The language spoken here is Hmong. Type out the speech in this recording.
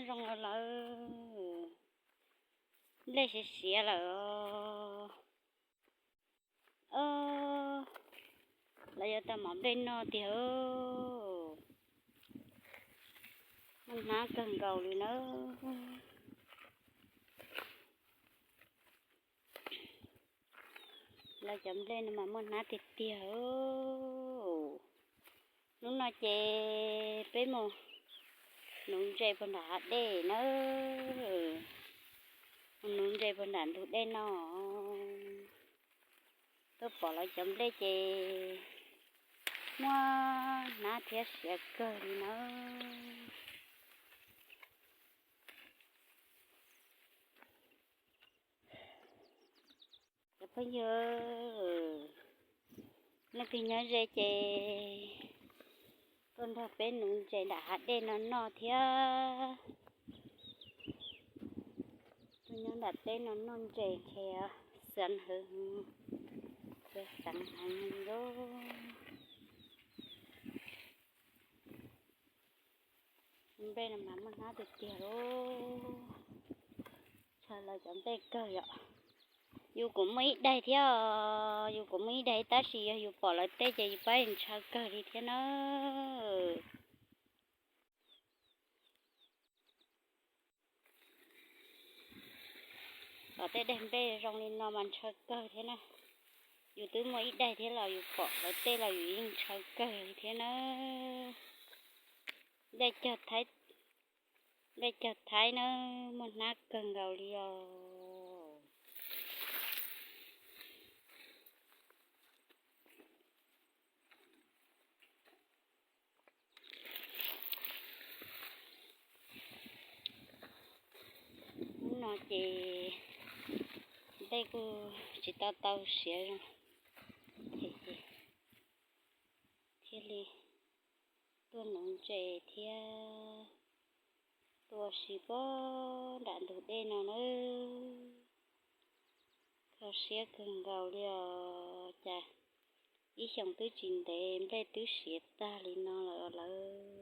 Zoo lawm, nplej siav siav lawm. Lawv yuav tau mov nplej noj tiag. Muaj hnab kawg nkaus li nawb. Lawv cov nplej no mas muaj hnab tiag tiag. Hnub no ces peb mus nuv ntses puag nram hav dej nawb. Mus nuv ntses puag nram ntug dej no. Tuaj pom lawv cov nplej ces muaj hnab thiab siav kawg li nawb. Cov phooj ywg, leej twg nyob ze ces tuaj nrog peb nuv ntses nram hav dej no noj thiab. Tuaj nyob nram teb no noj ntses ntshe xeev heev, xeev heev li. Nplej no mas muaj hnab tiag tiag lauj. Ntshaw lawv cov nplej kawg yom. Yus kuj muaj ib daig thiab, yus kuj muaj ib daig tab sis yog yus pom lawv tej ces yus pab ntshaw kawg li thiab na. Pom tej daig nplej zoo li no mas ntshaw kawg thiab na. Yus twb muaj ib daig thiab los yus pom lawv tej los yus yeej ntshaw kawg li thiab na. Nplej cog Thaib, nplej cog Thaib na, muaj hnab kawg nkaus li os. Hnub no ces nplej kuj tsis tau tau siav zoo, ces thiaj li tuaj nuv ntses thiab tuaj ua si puag nram ntug dej no nawb. Kho siab kawg nkaus li os, cas ib xyoos twb tsis ntev nplej twb siav tag li no lawm lawv.